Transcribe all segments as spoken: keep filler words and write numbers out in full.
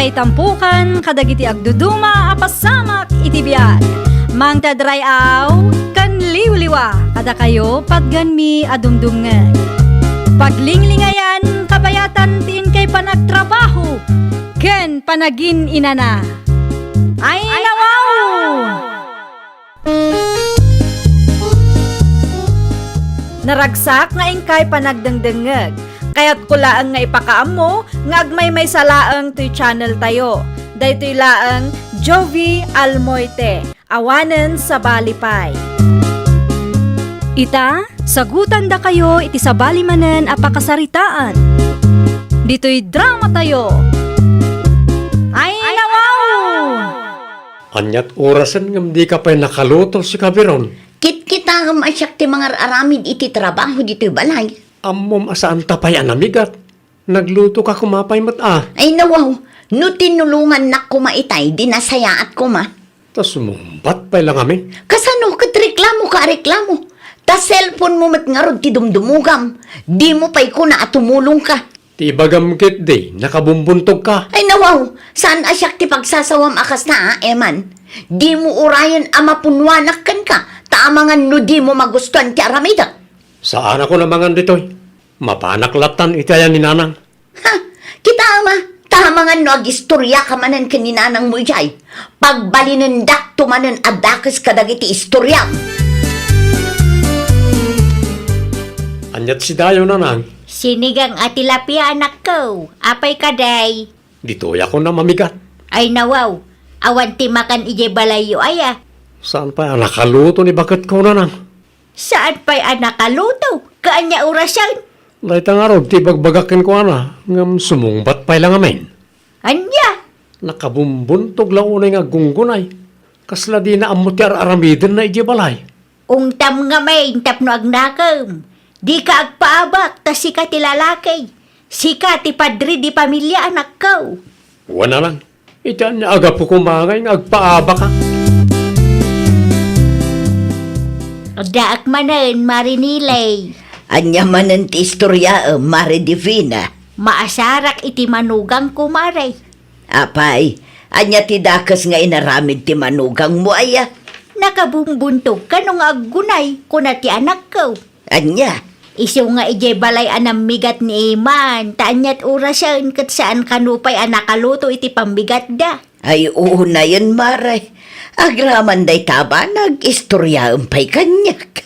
Itampukan kadagiti agduduma a pasamak iti biag. Mangted ray-aw ken liwliwa kadakayo patganmi a dumdumngeg. Paglinglingayan kabayatan ti inkay panagtrabaho ken panagin-inana. Ay, nawaw! Naragsak nga inkay panagdengdengngeg. Kayatko laeng nga ipakaammo nga agmaymaysa laeng toy channel tayo. Daytoy laeng Jovie Almoite, awanen sabali pay. Ita, sagutandakayo iti sabali manen a pakasaritaan. Ditoy drama tayo. Ay, nawaw! Ania't orasen ngem dika pay nakaluto, sika Biron? Kitkitaem a siak ti mangar-aramid iti trabaho ditoy balay. Ammom a saanta pay a namigat. Naglutoka koma pay met a. Ay nawaw, no tinulongannak koma itay, di nasayaat koma. Ta sumungbat pay la ngamin. Kasano ket reklamoka a reklamo? Ta cellphone mo met ngarud ti dumdumogam. Di mo pay kuna a tumulongka. Ti ibagam ketdi, nakabumbuntogka. Ay nawaw, saan a siak ti pagsasawam a kasta, a, Eman? Di mo urayen a mapunnuanak kenka, ta amangan no di mo magustuan ti aramidek. Saanakon a mangan ditoy. Mapanak lattan iti ayan ni Nanang. Ha, kitaem a, ta amangan no agistoriaka manen ken ni Nanang mo idiay. Pagbalinendakto manen a dakes kadagiti istoriam. Ania't sidayo, Nanang? Sinigang a tilapia, anakko. Apay kadi? Ditoyakon a mamigat. Ay nawaw, awan ti makan idiay balayyo aya? Saan pay a nakaluto ni baketko, Nanang? Saan pay a nakaluto? Kaanya orasen? Dayta ngarud ti ibagbagak kenkuana, ngem sumungbat pay la ngamin. Ania? Nakabumbuntog la unay nga aggunggunay. Kasla dina ammo ti ar-aramidenna idiay balay. Ungtam ngamin tapno agnakem. Dika agpaabak ta sika ti lalaki. Sika ti padre di pamilia, anakko. Wen, Nanang. Iti ania a gapu koma ngay nga agpaabaka? Addaak manen, Mare Nilay. Ania manen ti istoriaem, Mare Divina? Maasarak iti manugangko, Mare. Apay, ania ti dakes nga inaramid ti manugangmo aya? Nakabumbuntog kano nga aggunay, kuna ti anakko. Ania? Isu nga idiay balay a nammigat ni Iman, ta ania't orasen ket saan kano pay a nakaluto iti pammigatda. Ay, unayen, Mare. Agraman dayta a banag, istoriaem pay kaniak.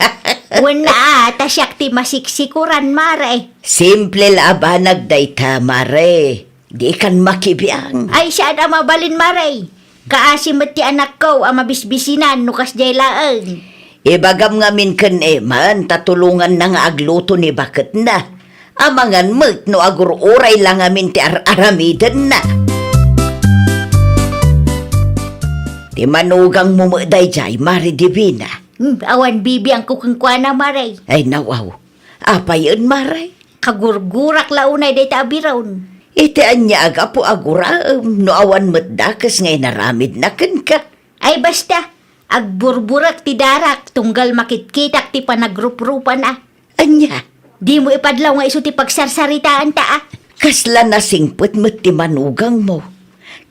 Wen a, ta siak ti masiksikuran, Mare. Simple la a banag dayta, Mare. Dikan makibiang. Ay, saan a mabalin, Mare. Kaasi met ti anakko a mabisbisinan no kasdiay laeng. Ibagam ngamin ken Eman ta tulonganna nga agluto ni baketna. Amangan met no agur-uray la ngamin ti ar-aramidenna. Ti manugangmo met daydiay, Mare Divina. Hmm, awan bibiangko kenkuana, Mare. Ay, nawaw. Apayen, Mare? Kagurgurak la unay dayta a Biron. Iti ania a gapu a guraem no awan met dakes nga inaramidna kenka? Ay basta, agburburek ti darak tunggal makitkitak ti panagruprupana. Ania? Dimo ipadlaw nga isu ti pagsarsaritaanta, a? Kasla nasingpet met ti manugangmo.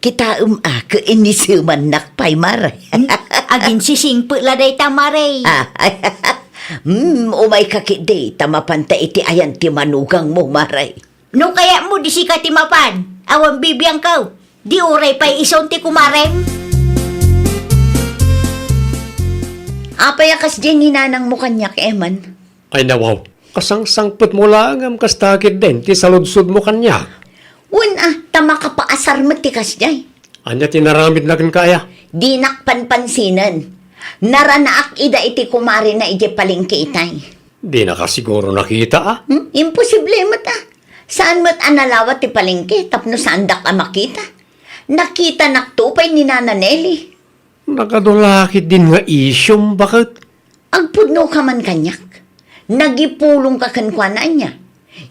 Kitaem a, ket inisemannak pay, Mare. Hmm? Aginsisingpet la dayta, Mare. Ah, hmm, umayka ketdi, ta mapanta iti ayan ti manugangmo, Mare. No kayatmo, di sika ti mapan. Awan bibiangko. Di uray pay isun ti kumarem. Apay a kasdiay ni nanangmo kaniak, Eman? Ay, nawaw, kasangsangpetmo laeng ngem kasta ketdin ti saludsodmo kaniak. Wen a, ta makapaasar met ti kasdiay. Ania ti naramidna kenka aya? Dinak panpansinen. Naranaak ida iti kumarena idiay palengke itay. Dinaka siguro nakita, a? Hmm? Imposible met, a. Saan met a nalawat ti palengke tapno saandak a makita? Nakitanakto pay ni Nana Nelly. Nagadu la ketdin nga isyum, baket? Agpudnoka man kaniak. Nagipulongka kenkuana, ania?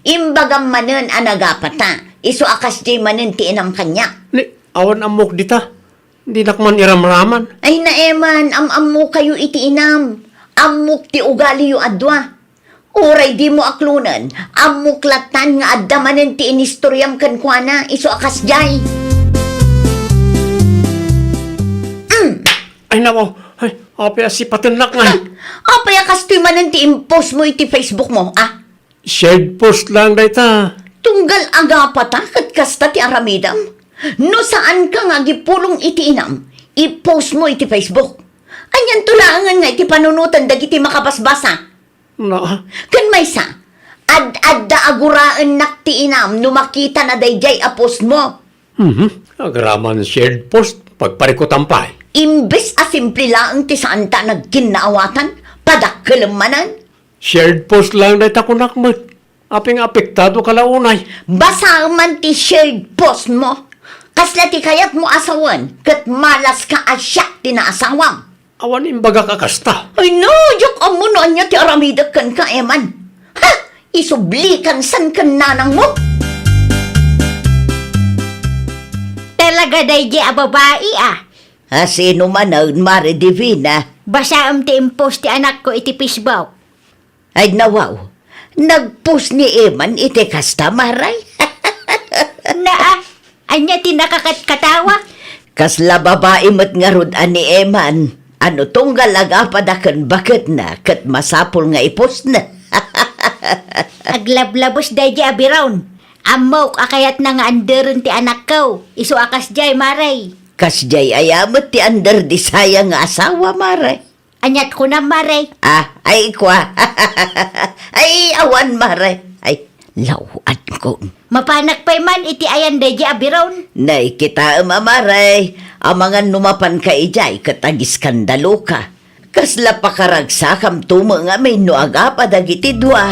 Imbagam manen a nagapata, isu a kasdiay manen ti inam kaniak. Ni, awan ammok dita. Dinak man iramraman. Ay, Eman, am-ammokayo iti inam. Ammok ti ugaliyo a dua. Uray dimo aklonen, ammok lattan nga adda manen ti inistoriam kenkuana, isu a kasdiay. Ay, nako. Ay, apay a sipatennak nga. Ha? Apay a kastoy manen ti impost mo iti Facebook mo, ah? Shared post lang dayta. Tunggal agapata ket kasta ti aramidem. No saanka nga agipulong iti inam, i-post mo iti Facebook. Anianto laengen nga iti panunoten dagiti makabasbasa? Na? Ken maysa, ad-adda a guraennak ti inam no makitana daydiay a post mo. Mhm. Agraman shared post, pagparikutan pay. Imbes a simple laeng ti saanta a nagkinnaawatan, padakkelem manen. Shared post lang dayta kunak met. Apay nga apektado ka la unay? Basaem man ti shared post mo. Kasla ti kayatmo a sawen, ket malaska a siak ti naasawam. Awan imbagak a kasta. Ay no, diak ammo no ania ti aramidek kenka, Eman. Ha? Isublikan san ken nanangmo? Talaga daydiay a babai, ah. A sino manen, Mare Divina? Basaem ti impost ti anakko iti Facebook. Ay, nawaw. Nagpost ni Eman iti kasta, Mare? Naa, ania ti nakakatkatawa? Kasla babai met ngarud a ni Eman. Ano tunggal agapada ken baketna ket masapul nga ipostna. Aglablabes daydiay a biron. Ammok a kayatna nga underen ti anakko. Isu a kasdiay, Mare. Kasdiay aya met ti under disaya nga asawa, Mare? Aniat kunam, Mare? Ah, ay, kua. Ay, awan, Mare. Ay, law-ankon. Mapanak pay man iti ayan daydiay a biron. Nay, kitaem a, Mare. Amangan no mapanka idiay ket agiskandaloka. Kasla pakaragsakam tumo ngamin no agapa dagiti dua.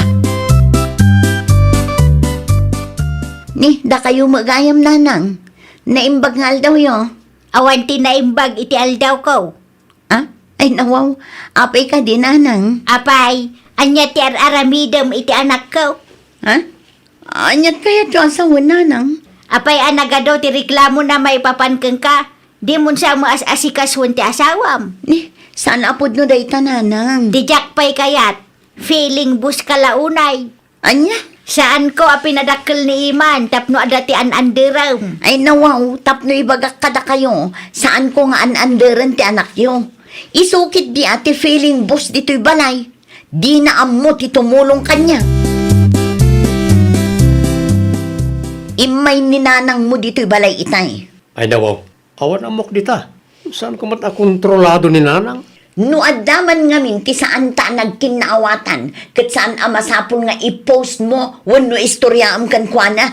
Ni, dakayo met gayam, Nanang. Naimbag nga aldawyo. Awan ti naimbag iti aldawko. Ah? Ay, nawaw. Apay kadi, Nanang? Apay, ania ti ar-aramidem iti anakko? Ha? Aniat kayatyo a sawen, Nanang? Apay a nagadu ti reklamona maipapan kenka? Dimon sa maas-asikasuen ti asawam. Ni, saan a pudno dayta, Nanang? Ti diak pay kayat, feeling bus ka la unay. Ania? Saanko a pinadakkel ni Eman tapno adda ti an-anderem. Ay, nawaw, tapno ibagak kadakayo, saanko nga an-anderen ti anakyo. Isu ketdi a ti feeling boss ditoy balay. Dina ammo ti tumulong kaniak. Immay ni nanangmo ditoy balay itay. Ay, nawaw. Awan ammok dita. Saanko met a kontrolado ni nanang? No adda man ngamin ti saanta a nagkinnaawatan, ket saan a masapul nga i-post mo wenno istoriaem kenkuana.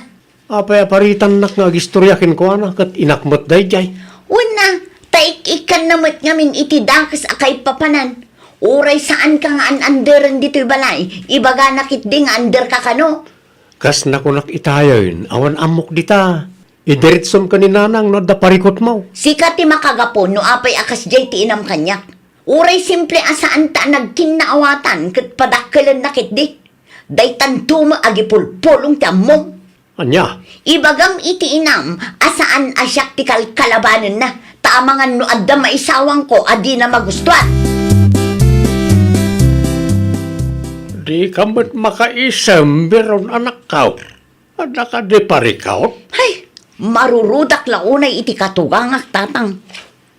Apay a paritannak nga agistorya kenkuana, ket inak met daydiay? Wen a, ta ik-ikkanna met ngamin iti dakes a kaipapanan. Uray saanka nga an-anderen ditoy balay, ibagana ketdi nga anderka kano. Kas nakunak itayen, awan ammok dita. Idiretsom ken ni nanang no adda parikutmo. Sika ti makagapu no apay a kasdiay ti inam kaniak. Uray simple a saanta a nagkinnaawatan ket padakkelenna ketdi. Daytanto met agipulpulong ti ammom. Ania? Ibagam iti inam a saan a siak ti kalkalabanenna, ta amangan no adda maisawangko a dina magustuan. Dika met makaisem, biron anakko. Adda kadi parikut? Hay, marurudak la unay iti katugangak, Tatang.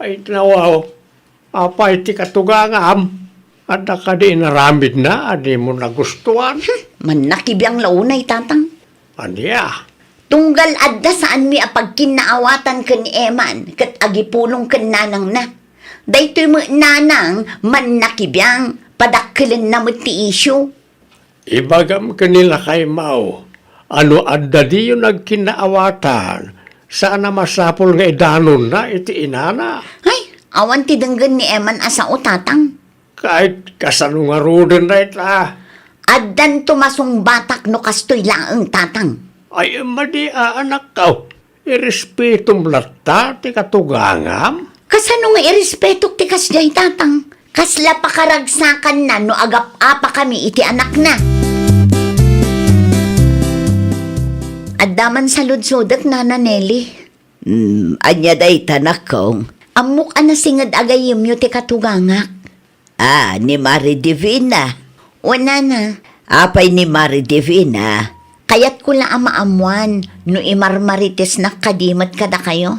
Ay, nawaw. Apay ti katugangam? Adda kadi inaramidna a dimo nagustuan? Hmm, mannakibiang la unay, Tatang. Ania? Tunggal adda saanmi a pagkinnaawatan ken ni Eman ket agipulong ken nanangna. Daytoy met nanang mannakibiang, padakkelenna met ti isyu. Ibagam ken ni lakaymo a no adda diyo nagkinnaawatan, saan a masapul nga idanonna iti inana. Ay, awan ti denggen ni Eman a sao, Tatang. Ket kasano ngaruden dayta? Addanto masungbatak no kastoy laeng, Tatang. Ay, madi a, anakko. Irespetom latta ti katugangam? Kasano nga irespetok ti kasdiay, Tatang? Kasla pakaragsakanna no agap-apakami iti anakna. Adda man saludsodek, Nana Nelly. Hmm, ania dayta, nakong? Ammok a nasinged a gayyemyo ti katugangak. Ah, ni Mari Divina. Wen, Nana. Apay ni Mari Divina? Kayatko la a maammuan no imarmaritesnak kadi met kadakayo.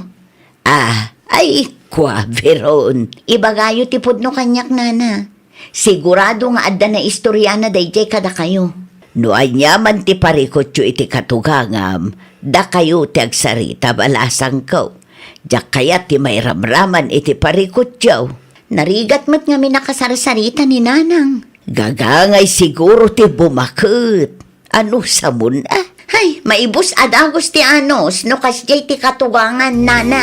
Ah, ay, Kua, Veron, ibagayo ti pudno kaniak, nana. Sigurado nga adda naistoriana daydiay kadakayo. No aniaman ti parikutyo iti katugangam, dakayo ti agsarita, balasangko. Diak kayat ti mairamraman iti parikutyo. Narigat met ngamin a kasarsarita ni nanang. Gagangay siguro ti bumaket. Ano samon a? Hay, maibus a dagus ti anus no kasdiay ti katugangan, nana.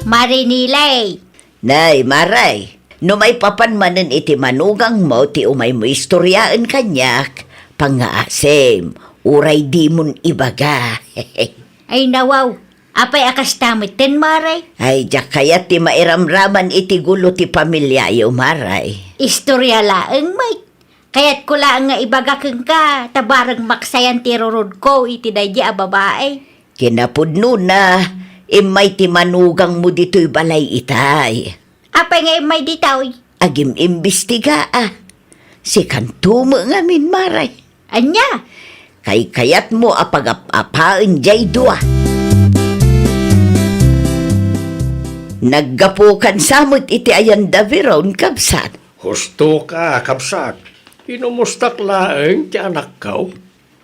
Marinilay. Nay, Maray, no maipapan manen iti manugangmo ti umaymo istoriaen kaniak, pangngaasim, uray dimon ibaga. Ay, nawaw. Apay a kasta metten, Maray? Ay, diak kayat ti mairamraman iti gulo ti pamiliayo, Maray. Istoria laeng, Mike. Kayatko laeng nga ibaga kenka, ta bareng maksayan ti rurudko iti daydi a babae. Kinapudnona, immay ti manugangmo ditoy balay itay. Apay nga immay ditoy? Agim-imbestiga a. Sikanto met ngamin, Maray. Ania? Kaykayatmo a pagap-apaen jay dua. Naggapukan sa met iti ayanda, Veron, kabsat. Husto ka, kabsat. Inumustak laeng ti anakko.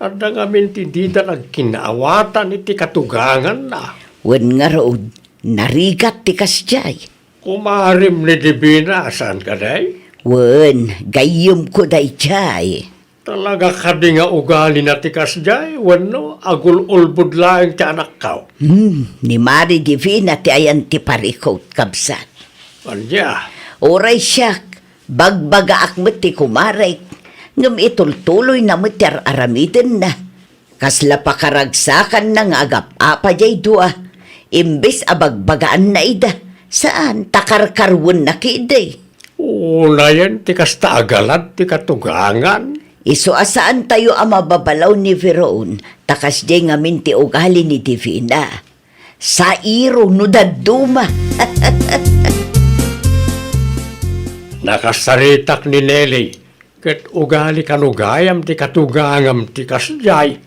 Adda ngamin ti dida nagkinaawatan iti katuganganna. Wen ngarud, narigat ti kasdiay. Kumarim ni Divina, saan kadi? Wen, gayyemko daydiay. Talaga kadi nga ugalina ti kasdiay, wenno agul-ulbod laeng ti anakko? Hmm, ni Mari Divina ti ayan ti parikut, kabsat. Ania? Uray siak, bagbagaak met ti kumarek, ngem itultuloyna met ti ar-aramidenna. Kasla pakaragsakanna nga agap-apa jay dua, imbes a bagbagaanna ida, saan ta karkarwenna ketdi. Unayen ti kasta a galad ti katugangan. Isu a saantayo a mababalaw ni Veron, ta kasdiay ngamin ti ugali ni Divina. Sairo no dadduma. Nakasaritak ni Nelly, ket ugali kano gayam ti katugangam ti kasdiay.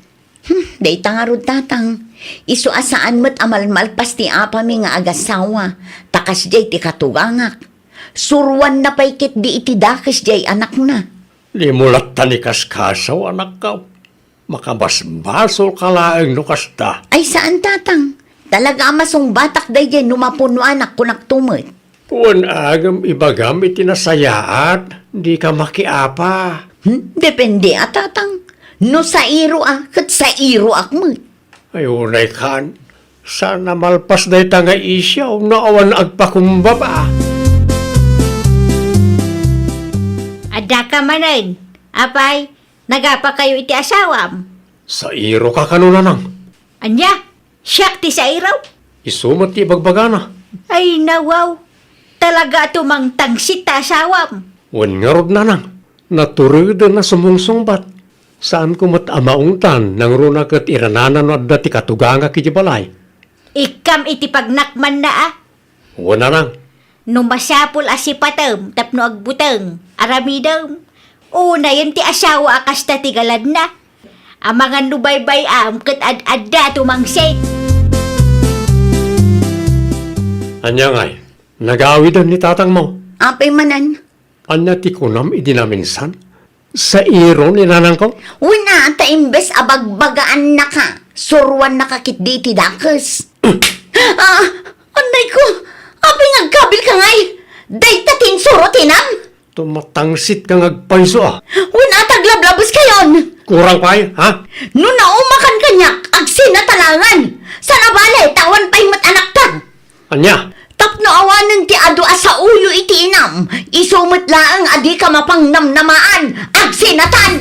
Hmm, dayta ngarud, tatang. Isu a saan met a malmalpas ti apami nga agasawa, ta kasdiay ti katugangak. Suruanna pay ketdi iti dakes diay anakna. Dimo latta ni kaskasaw, anakko. Makabasbasolka laeng no kasta. Ay, saan, tatang. Talaga a masungbatak daydiay no mapunuanak, kunakto met. Wen agem ibagam iti nasayaat, dika makiapa. Hmm? Depende a, tatang. No sairo a, ket sairoak met. Ay, unay kan, saan a malpas dayta nga isyu no awan agpakumbaba. Addaka manen, apay, nagapakayo iti asawam? Sairoka kano, nanang? Ania? Siak ti sairo? Isu met ti ibagbagana. Ay, nawaw. Talaga a tumangtangsit ta asawam. Wen ngarud, nanang, natureden a sumungsungbat. Saanko met a maungtan nangruna ket iranana no adda ti katugangak iti balay. Ikkam iti pagnakmanna a. Wen, nanang. No masapul a sipatem tapno agbuteng, aramidem. Unayen ti asawa a kasta ti galadna. Amangan no baybay-am ket ad-adda a tumangsit. Ania ngay, nagawiden ni tatangmo? Apay manen? Ania ti kunam idi naminsan? Sairo ni nanangko? Wen a, ta imbes a bagbagaannaka, suruannaka ketdi iti dakes. Ah, annay ko, apay nga agkabilka ngay? Dayta ti insuro ti inam? Tumatangsit ka nga agpayso a. Wen a, ta aglablabeskayon. Kurang pay, ha? No naumakan kaniak, agsinatalangan. Saan a bale, ta awan pay met anakta. Ania? Tapno awanen ti adu a sauyo iti inam, isu met laeng a dika mapangnamnamaan, agsinatan!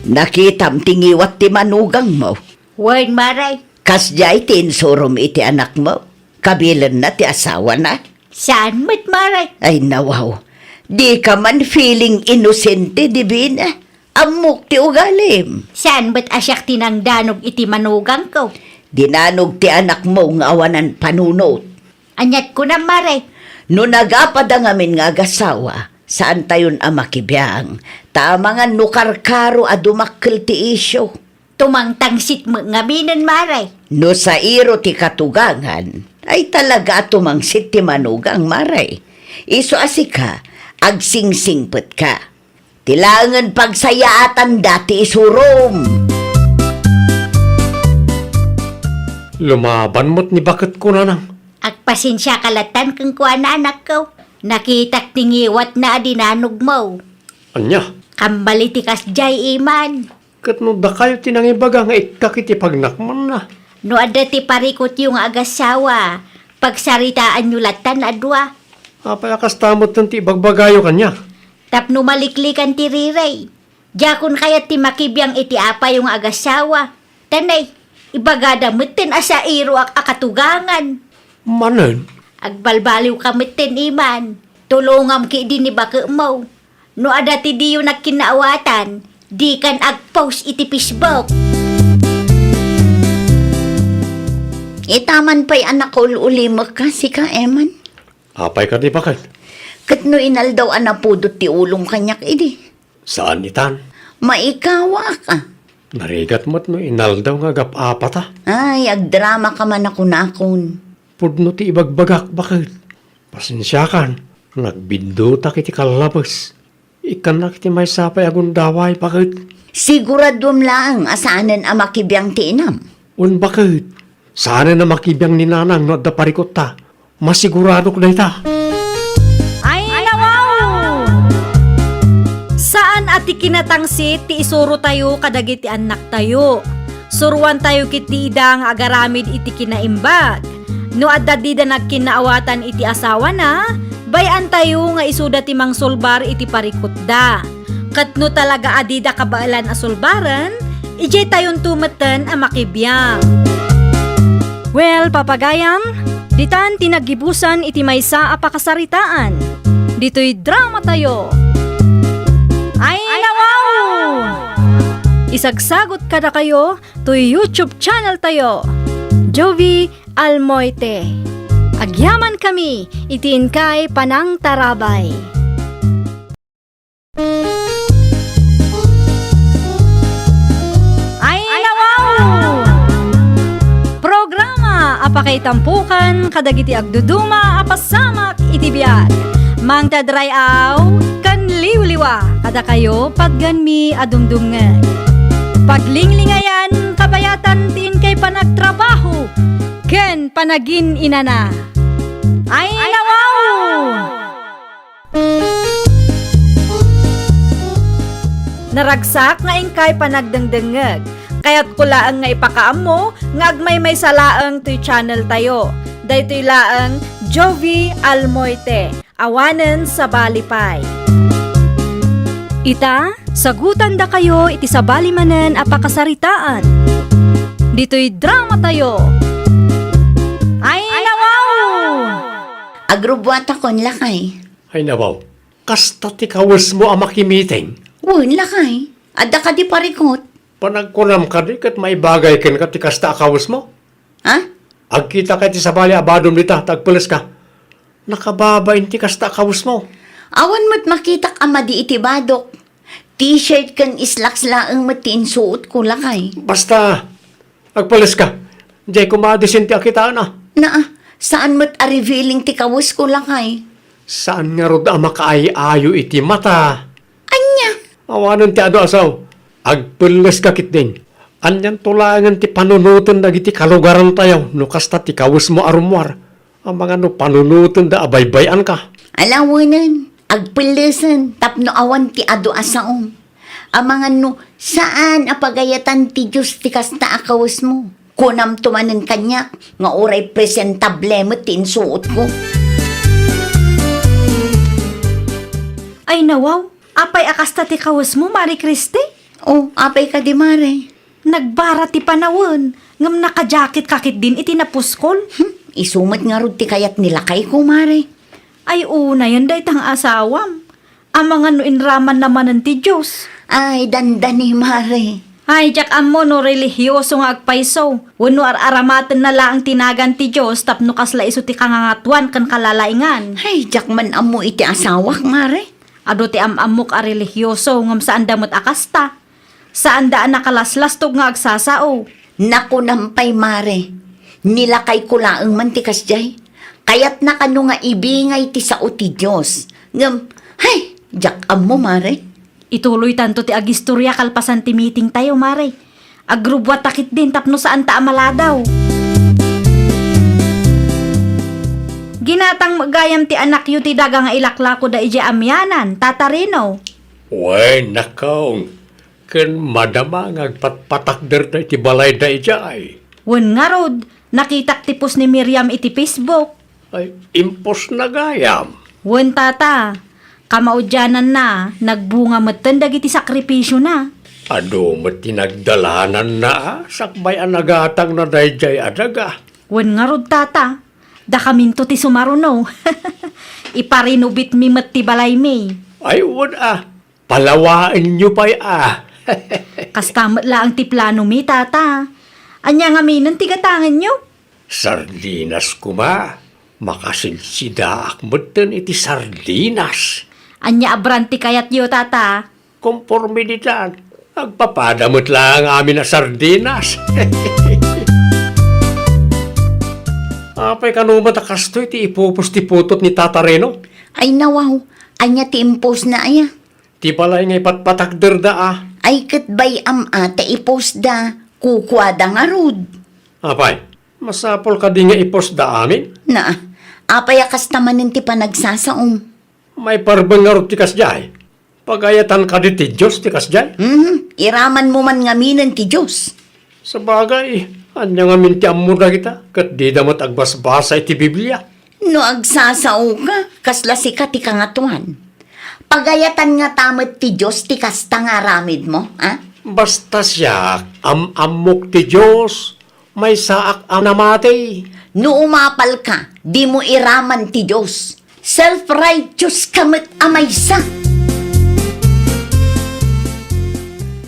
Nakitam ti ngiwat ti manugangmo. Wen, Maray. Kasdiay ti insurom iti anakmo? Kabilenna ti asawana? Saan met, Maray. Ay, nawaw. Dika man feeling inosente, Divina. Ammok ti ugalim. Saan met a siak ti nangdanog iti manugangko? Dinanog ti anakmo nga awanan panunot. Aniat kunam, Maray? No nagapada ngamin nga agasawa, saantayon a makibiang, ta amangan no karkaro a dumakkel ti isyu. Tumangtangsit met ngaminen, Mare. No sairo ti katugangan, ay talaga a tumangsit ti manugang, Mare. Isu a sika, agsingsingpetka. Ti laengen pagsayaatanda ti isurom. Lumaban met ni baketko, Nanang. Agpasensiaka lattan kenkuana, anakko. Nakitak ti ngiwatna a dinanogmo. Ania? Kambali ti kasdiay, Iman. Ket no dakayo ti nangibaga nga ikkak iti pagnakmanna. No adda ti parikutyo nga agassawa, pagsaritaanyo lattan a dua. Apay a kasta metten ti ibagbagayo kaniak? Tapno maliklikan ti rirey. Diakon kayat ti makibiang iti apayo nga agassawa. Tanay, ibagada metten a sairoak a katugangan. Manen? Agbalbaliwka metten, Iman. Tulongam ketdi ni baketmo. No adda ti diyo nagkinnaawatan, dikan agpost iti Facebook. Itaman pay a nakaul-ulimekka, sika, Eman. Apay kadi, baket? Ket no inaldaw a napudot ti ulom kaniak idi. Saan itan? Maikawaak a. Narigat met no inaldaw nga agap-apata. Ay, agdramaka man a kunakon. Pudno ti ibagbagak, baket. Pasensiakan, nagbiddutak iti kallabes. Ikkannak iti maysa pay a gundaway, baket. Siguraduem laeng a saanen a makibiang ti inam. Wen, baket. Saanen a makibiang ni Nanang no adda parikutta. Masiguradok dayta. Ay, nawaw! Saan a ti kinatangsit ti isurotayo kadagiti annaktayo. Suroantayo ketdi ida nga agaramid iti kinaimbag. No adda dida nagkinnaawatan iti asawana, bay-antayo nga isuda ti mangsulbar iti parikutda. Ket no talaga a dida kabaelan a sulbaren, idiay tayonto metten a makibiang. Well, papagayam, ditan ti naggibusan iti maysa a pakasaritaan. Ditoy dramatayo. Ay, nawaw! Isagsagot kadakayo toy YouTube channel tayo, Jovie Almoite. Agyaman kami iti inkay panangtarabay. Ay, nawaw! Programa a pakaitampukan kadagiti agduduma a pasamak iti biag. Mangted ray-aw ken liwliwa kadakayo patgenmi a dumdumngeg. Paglinglingayan, kabayatan ti inkay panagtrabaho ken panagin-inana. Ay, nawaw! Naragsak nga inkay panagdengdengngeg. Kayatko laeng nga ipakaammo nga agmaymaysa laeng toy channel tayo. Daytoy laeng Jovie Almoite, awanen sabali pay. Ita, sagutandakayo iti sabali manen a pakasaritaan. Ditoy dramatayo. Ay, nawaw! Agrubbuatakon, lakay. Ay, nawaw. Kasta ti kawesmo a makimiting? Wen, lakay. Adda kadi parikut? Panagkunam kadi ket maibagay kenka ti kasta a kawesmo? Ha? Agkitaka iti sabali a badom dita, ta agpeleska. Nakababain ti kasta a kawesmo. Awan met makitak a madi iti badok. T-shirt ken slacks laeng met ti insuotko, lakay. Basta, agpaleska. Diay koma a disente a kitaen a. Naa, saan met a revealing ti kawesko, lakay. Saan ngarud a makaay-ayo iti mata. Ania? Awanen ti adu a sao. Agpelleska ketdin. Anianto laengen ti panunoten dagiti kalugarantayo no kasta ti kawesmo a rummuar? Amangan no panunotenda a baybay-anka. Alawenen, agpellesen tapno awan ti adu a saom. Amangan no saan a pagayatan ti Dios ti kasta a kawesmo. Kunamto manen kaniak nga uray presentable met ti insuotko. Ay nawaw, apay a kasta ti kawesmo, Mare Christy? Oh, apay kadi, Mare? Nagbara ti panawen, ngem nakajacket ka ketdin iti napuskol. Hmm, isu met ngarud ti kayat ni lakayko, Mare. Ay, unayen dayta nga asawam. Amangan no inramanna manen ti Dios. Ay, dandani, Mare. Ay, diak ammo no relihioso nga agpayso, wenno ar-aramatenna laeng ti nagan ti Dios tapno kasla isu ti kangangatuan ken kalalaingan. Ay, diak man ammo iti asawak, Mare. Adu ti am-ammok a relihioso, ngem saanda met a kasta. Saanda a nakalaslastog nga agsasao. Nakunam pay, Mare. Nilakayko laeng man ti kasdiay. Kayatna kano nga ibingay ti sao ti Dios. Ngem, hay, diak ammo, Mare. Ituloytanto ti agistorya kalpasan ti meetingtayo, Mare. Agrubbuatta ketdin tapno saanta a maladaw. Ginatang met gayam ti anakyo ti daga nga ilaklakoda idiay amianan, Tata Rino. Wen, nakong, ken madama nga agpatpatakderda iti balayda idiay. Wen ngarud, nakitak ti post ni Miriam iti Facebook. Ay, impostna gayam. Wen, Tata, kamaudiananna, nagbunga metten dagiti sakrifisiona. Adu met ti nagdalananna, a, sakbay a nagatangna daydiay a daga. Wen ngarud, Tata, dakaminto ti sumaruno. Iparinubitmi met ti balaymi. Ay, wen a, palawaenyo pay a. Kasta met laeng ti planomi, Tata. Ania ngaminen ti gatangenyo? Sardinas koma. Makasidsidaak metten iti sardinas. Ania a brand ti kayatyo, Tata? Konforme ditan, agpapada met laeng amin a sardinas. Apay kano met a kastoy ti ipupos ti putot ni Tata Reno? Ay, nawaw, ania ti impostna aya? Ti balay nga ipatpatakderda a. Ay, ket bay-am a ta ipostda, kukuada ngarud. Apay, masapul kadi nga ipostda amin? Na, apay a kasta manen ti panagsasaom? Maiparbeng ngarud ti kasdiay? Pagayatan kadi ti Dios ti kasdiay? Mhm, iramanmo man ngaminen ti Dios. Sabagay, ania ngamin ti ammo dagita, ket dida met agbasbasa iti Biblia? No agsasaoka, kasla sika ti Kangatoan. Pagayatan ngata met ti Dios ti kasta nga aramidmo, a? Basta siak, am-ammok ti Dios, maysaak a namati. No umapalka, dimo iraman ti Dios. Self-righteous ka met a maysa.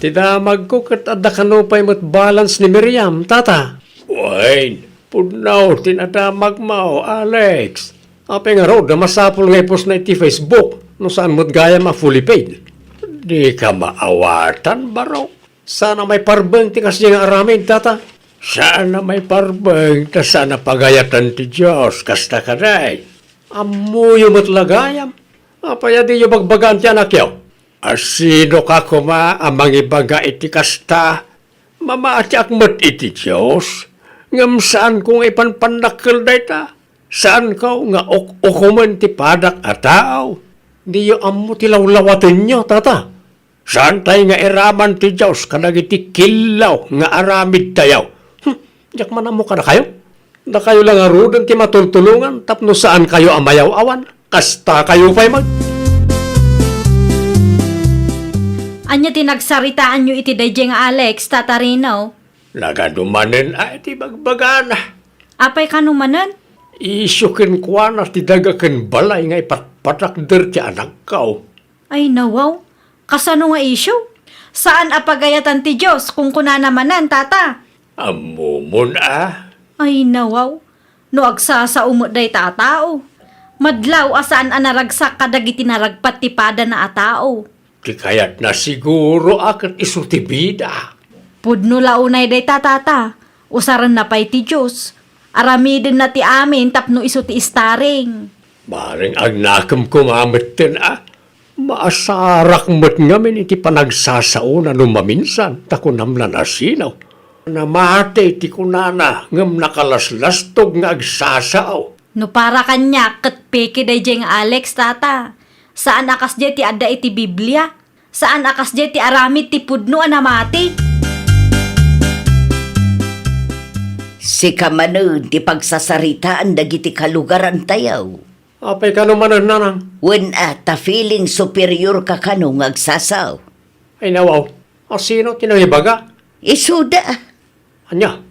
Ti damagko ket adda kano pay met balance ni Miriam, Tata. Wen, pudno ti nadamagmo, Alex. Apay ngarud a masapul nga ipostna iti Facebook no saan met gayam a fully paid? Dika maawatan, baro. Saan a maiparbeng ti kasdiay nga aramid, Tata? Saan a maiparbeng ta saan a pagayatan ti Dios, kasta kadi. Ammoyo met la gayam. Apay a diyo bagbagaan ti anakyo? A sinoka koma a mangibaga iti kasta? Mamatiak met iti Dios, ngem saanko nga ipanpannakkel dayta. Saanko nga uk-ukomen ti padak a tao. Diyo ammo ti lawlawatenyo, Tata. Saantay nga iraman ti Dios kadagiti killaw nga aramidtayo. Hm, diak man ammo kadakayo. Dakayo la ngaruden ti matultulongan tapno saankayo a mayaw-awan. Kastakayo pay met. Ania ti nagsaritaanyo iti daydiay nga Alex, Tata Rino? Nagadu manen a iti bagbagana. Apay kano manen? Isyu kenkuana ti daga ken balay nga ipatpatakder ti anakko. Ay, nawaw. Kasano nga isyu? Saan a pagayatan ti Dios, kunkunana manen, Tata. Ammomon a? Ay, nawaw. No agsasao met dayta a tao, madlaw a saan a naragsak kadagiti naragpat ti padana a tao. Ti kayatna siguro a ket isu ti bida. Pudno la unay dayta, Tata. Usarenna pay ti Dios. Aramidenna ti amin tapno isu ti istaring. Bareng agnakem koma metten a. Maasarak met ngamin iti panagsasaona no maminsan, ta kunam la nasino. Namati ti kunana, ngem nakalaslastog nga agsasao. No para kaniak, ket peke daydiay nga Alex, Tata. Saan a kasdiay ti adda iti Biblia. Saan a kasdiay ti aramid ti pudno a namati. Sika manen ti pagsasaritaan dagiti kalugarantayo. Apay kano manen, Nanang? Wen a, ta feeling superior ka kano nga agsasao. Ay, nawaw. A sino ti nangibaga? Isuda. Ania,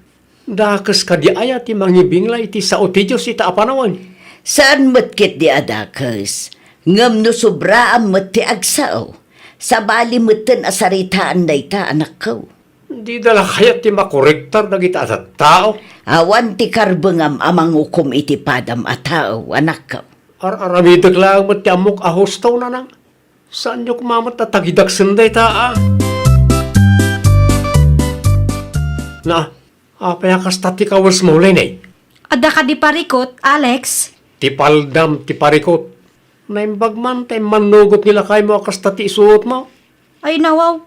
dakes kadi aya ti mangibingla iti sao ti Dios ita a panawen? Saan met ketdi a dakes, ngem no sobraan met ti agsao, sabali metten a saritaan dayta, anakko. Dida la kayat ti makorektar dagita a tattao? Awan ti karbengam a mangukom iti padam a tao, anakko. Ar-aramidek laeng met ti ammok a husto, Nanang. Saanyo koma met a tagidaksen dayta, a? Na, apay a kasta ti kawesmo, Leni? Adda kadi parikut, Alex? Ti paldam ti parikut. Naimbag man ta immannugot ni lakaymo a kasta ti isuotmo. Ay, nawaw.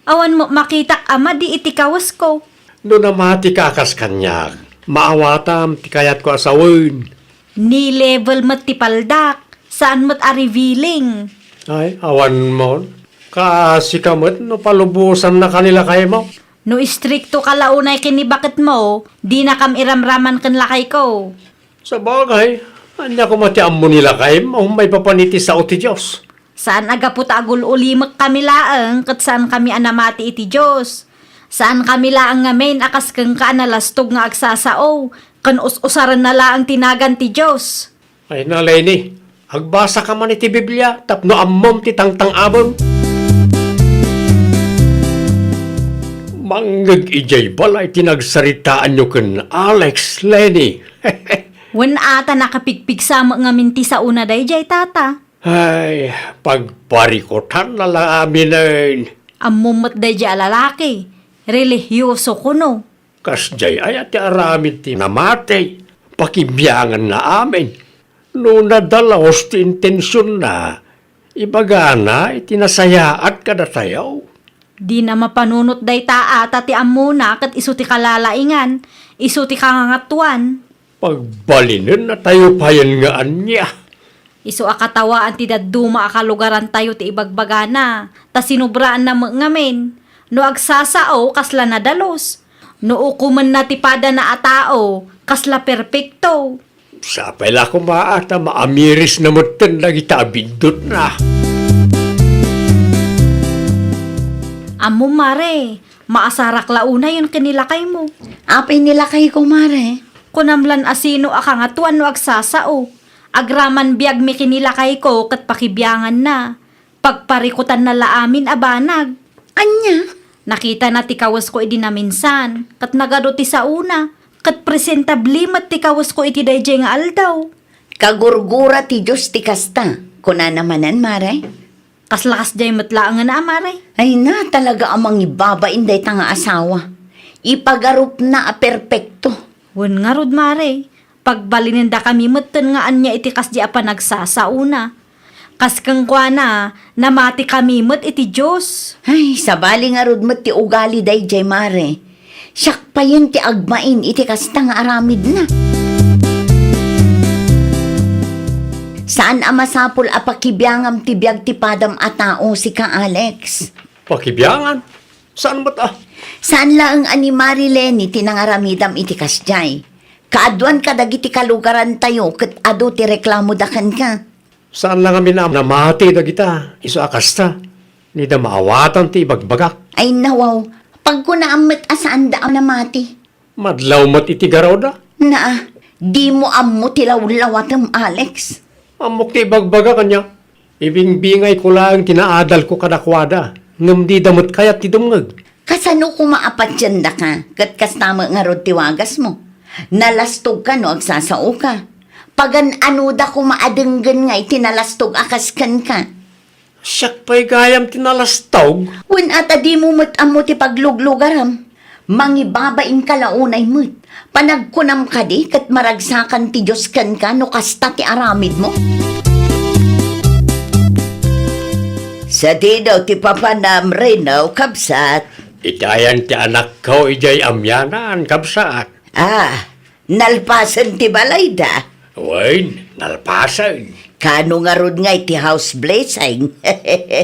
Awan met makitak a madi iti kawesko. No namatika a kas kaniak, maawatam ti kayatko a sawen. Ni level met ti paldak, saan met a revealing. Ay, awan mon. Kaasika met no palubosannaka ni lakaymo. No istriktoka la unay ken ni baketmo, dinakam iramraman ken lakayko. Sabagay, ania koma ti ammo ni lakaymo maipapan iti sao ti Dios? Saan a gapu ta agul-ulimekkami laeng ket saankami a namati iti Dios. Saankami laeng ngamin a kas kenka a nalastog nga agsasao, ken us-usarenna laeng ti nagan ti Dios. Ay na, Leni, agbasaka man iti Biblia tapno ammom ti tangtang-abem. Mangngeg idiay balay ti nagsaritaanyo ken Alex, Leni. Wen a ta nakapigpigsa met ngamin ti saona daydiay, Tata. Ay, pagparikutanna la aminen. Ammom met daydiay a lalaki, relihioso kuno. Kasdiay aya ti aramid ti namati, pakibianganna amin. No nadalus ti intensionna, ibagana iti nasayaat kadatayo. Dina mapanunot dayta a ta ti ammona ket isu ti kalalaingan, isu ti kangangatuan. Pagbalinennatayo payen nga ania? Isu a katawaan ti dadduma a kalugarantayo ti ibagbagana, ta sinubraanna met ngamin. No agsasao, kasla nadalus. No ukomenna ti padana a tao, kasla perpekto. Sapay la koma a ta maamirisna metten dagita a biddutna. Ammom, Mare, maasarak la unayen ken ni lakaymo. Apay ni lakayko, Mare? Kunam lan a sino a kangatuan no agsasao. Agraman biagmi ken ni lakayko ket pakibianganna. Pagparikutanna la amin a banag. Ania? Nakitana ti kawesko idi naminsan, ket nagadu ti saona, ket presentable met ti kawesko iti daydiay nga aldaw. Kagurgura ti Dios ti kasta, kunana manen, Mare. Kasla kasdiay met laengen a, Mare. Ay na, talaga a mangibabain dayta nga asawa. Ipagarupna a perpekto. Wen ngarud, Mare, pagbalinendakami metten nga ania iti kasdi a panagsasaona. Kas kenkuana, namatikami met iti Dios. Ay, sabali ngarud met ti ugali daydiay, Mare. Siak payen ti agbain iti kasta nga aramidna. Saan a masapul a pakibiangam ti biag ti padam a tao, sika, Alex. Pakibiangan? Saan met a? Saan laeng a ni Mari Leni ti nangaramidam iti kasdiay. Kaaduan kadagiti kalugarantayo ket adu ti reklamoda kenka. Saan la ngamin a namati dagita, isu a kasta. Dida maawatan ti ibagbagak. Ay, nawaw, pagkunaam met a saanda a namati. Madlaw met iti garawda. Naa, dimo ammo ti lawlawatem, Alex. Ammok ti ibagbagak, ania? Ibingbingayko laeng ti naadalko kadakuada, ngem dida met kayat ti dumngeg. Kasano koma a patiendaka, ket kasta met ngarud ti wagasmo? Nalastogka no agsasaoka. Pagan-anoda koma a denggen nga iti nalastog a kas kenka. Siak pay gayam ti nalastog? Wen a ta dimo met ammo ti pagluglugaram. Mangibabainka la unay met. Panagkunam kadi ket maragsakan ti Dios kenka no kasta ti aramidmo? Sadino ti papanam, Reno, kabsat? Itayan ti anakko idiay amianan, kabsat. Ah, nalpasen ti balayda? Wen, nalpasen. Kano ngarud nga iti house blessing?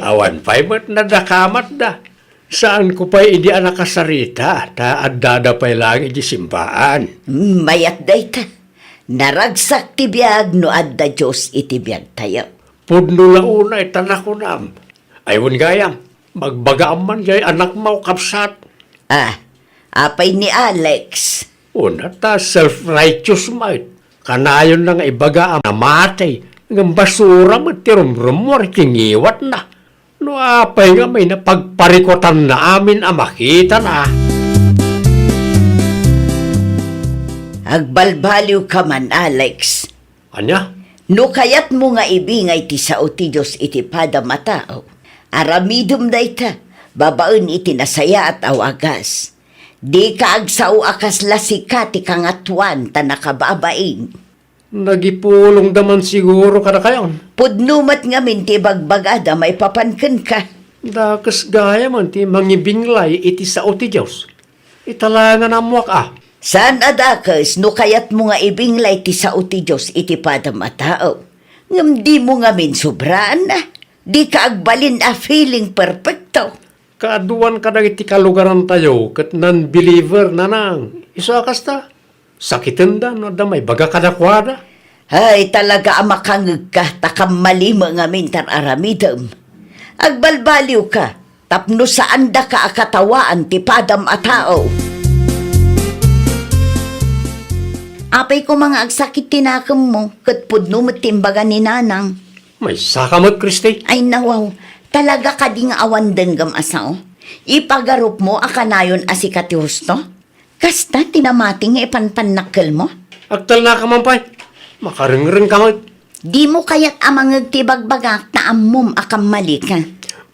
Awan pay met nadakamatda. Saanko pay idi a nakasarita, ta addada pay laeng iti simbaan. Mm, mayat dayta. Naragsak ti biag no adda Dios iti biagtayo. Pudno la unay ta nakunam. Ay, wen gayam, magbagaam man jay anakmo, kabsat. Ah, apay ni Alex? Una ta self-righteous met. Kanayonna nga ibaga a namati, ngem basura met ti rumrummuar iti ngiwatna. No apay ngamin a pagparikutanna amin a makitana? Agbalbaliwka man, Alex. Ania? No kayatmo nga ibingay ti sao ti Dios iti padam a tao, aramidem dayta babaen iti nasayaat a wagas. Dika agsao a kasla sika ti kangatoan ta nakababain. Nagipulongda man siguro kadakayon. Pudno met ngamin ti ibagbagada maipapan kenka. Dakes gayam ti mangibinglay iti sao ti Dios. Ita la nga ammoak a. Saan a dakes no kayatmo nga ibinglay ti sao ti Dios iti padam a tao. Ngem dimo ngamin sobraanna. Dika agbalin a feeling perfecto. Kaaduan kadagiti kalugarantayo ket non-believer, nanang. Isu a kasta, sakitenda no adda maibaga kadakuada. Ay, talaga a makangegka, ta kammalimo ngamin ti ar-aramidem. Agbalbaliwka, tapno saandaka a katawaan ti padam a tao. Apay koma nga agsakit ti nakemmo, ket pudno met ti imbaga ni Nanang. Maysaka met, Christy. Ay, nawaw. Talaga kadi nga awan denggem a sao? Ipagarupmo a kanayon a sika ti husto? Kasta ti namati nga ipanpannakkelmo? Agtalnaka man pay. Makarengreng ka met. Dimo kayat a mangeg ti bagbagak ta ammom a kammalika.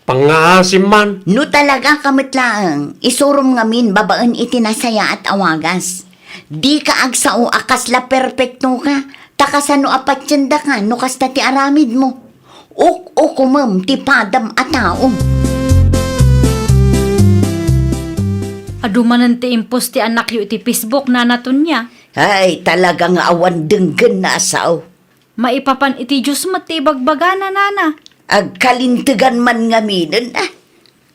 Pangngaasim man. No talaga ka met laeng, isurom ngamin babaen iti nasayaat a wagas. Dika agsao a kasla perpektoka, ta kasano a patiendaka no kasta ti aramidmo? Uk-ukomem ti padam a tao. Adu manen ti impos ti annakyo iti Facebook, Nana Tonia. Ay, talaga nga awan denggenna a sao. Maipapan iti Dios met ti ibagbagana, Nana. Agkalintegan man ngaminen, a.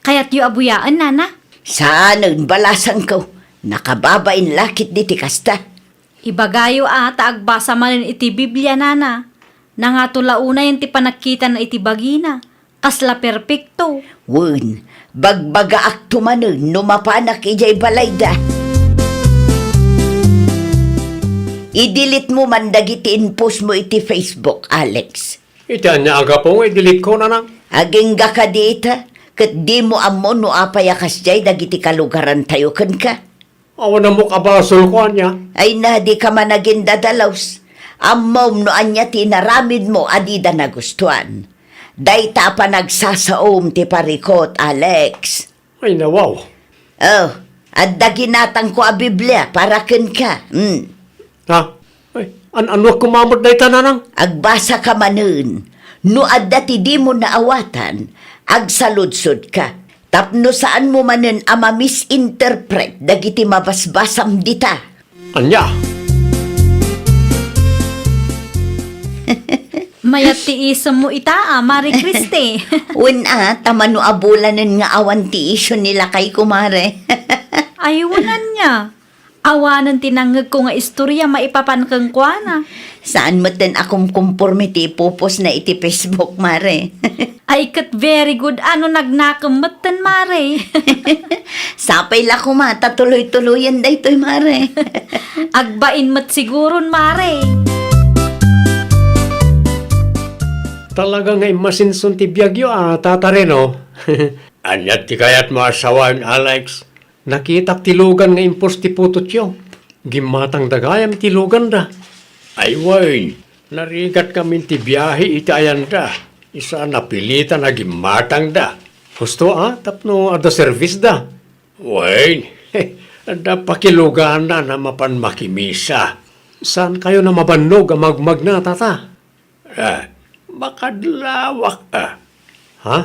Kayatyo a buyaen, Nana? Saanen, balasangko. Nakababain la ketdi ti kasta. Ibagayo a ta agbasa manen iti Biblia, Nana. Nangato la unayen ti panagkitana iti bagina. Kasla perpekto. Wen, bagbagaakto manen no mapanak idiay balayda. I-delete mo man dagiti inpost mo iti Facebook, Alex. Iti ania a gapu nga i-delete ko, Nanang? Agingga kadi ita, ket dimo ammo no apay a kasdiay dagiti kalugarantayo kenka. Awan ammok a basolko, ania? Ay na, dika man agindadalus. Ammom no ania ti inaramidmo a dida nagustuan. Dayta a panagsasaom ti parikut, Alex. Ay, nawaw. Oh, adda ginatangko a Biblia para kenka. Hmm. Ha? Ay, an-, anno a kumamet dayta, Nanang? Agbasa ka manen. No adda ti dimo naawatan, agsaludsodka. Tapno saanmo manen a ma-misinterpret dagiti mabasbasam dita. Ania? Mayat ti isemmo ita, a, Mare Christy. Wen a, ta mano a bulanen nga awan ti isyu ni lakay, kumare. Ay, wen ania. Awanen ti nangngegko nga istorya maipapan kenkuana. Saan metten a kumkumporme ti ipupostna iti Facebook, Mare. Ay, ket very good a no nagnakem metten, Mare. Sapay la koma ta tuloy-tuloyen daytoy, Mare. Agbain met siguron, Mare. Talaga nga immasinson ti biagyo a, Tata Reno. Ania ti kayatmo a sawen, Alex? Nakitak ti lugan nga impos ti putotyo. Gimmatangda gayam iti luganda. Ay wen, narigat ngamin ti biahe iti ayanda. Isu a napilitan a gimmatangda. Husto a, tapno adda servisda. Wen, adda pakiluganan a mapan makimisa. Saankayon a mabannog a magmagna, Tata? Ah, makadlawak a. Ha?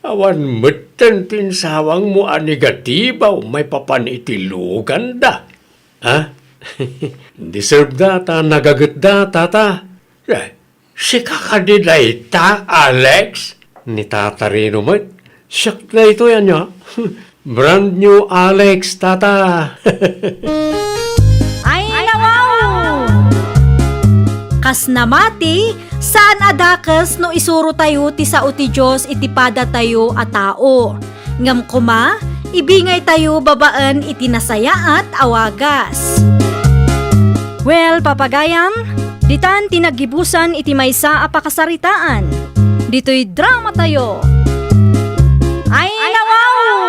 Awan metten ti insawangmo a negatibo maipapan iti luganda. Ha? Deserveda ta nagagetda, Tata. Eh, sika kadi dayta, Alex? Ni Tata Reno met. Siak daytoy, ania? Brand new Alex, Tata. Ay, nawaw! Kas namati, saan a dakes no isurotayo ti sao ti Dios iti padatayo a tao. Ngem koma, ibingaytayo babaen iti nasayaat a wagas. Well, papagayam, ditan ti naggibusan iti maysa a pakasaritaan. Ditoy dramatayo. Ay, nawaw!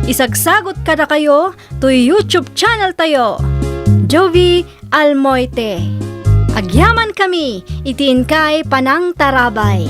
Isagsagot kadakayo toy YouTube channel tayo, Jovie Almoite. Agyamankami iti inkay panangtarabay.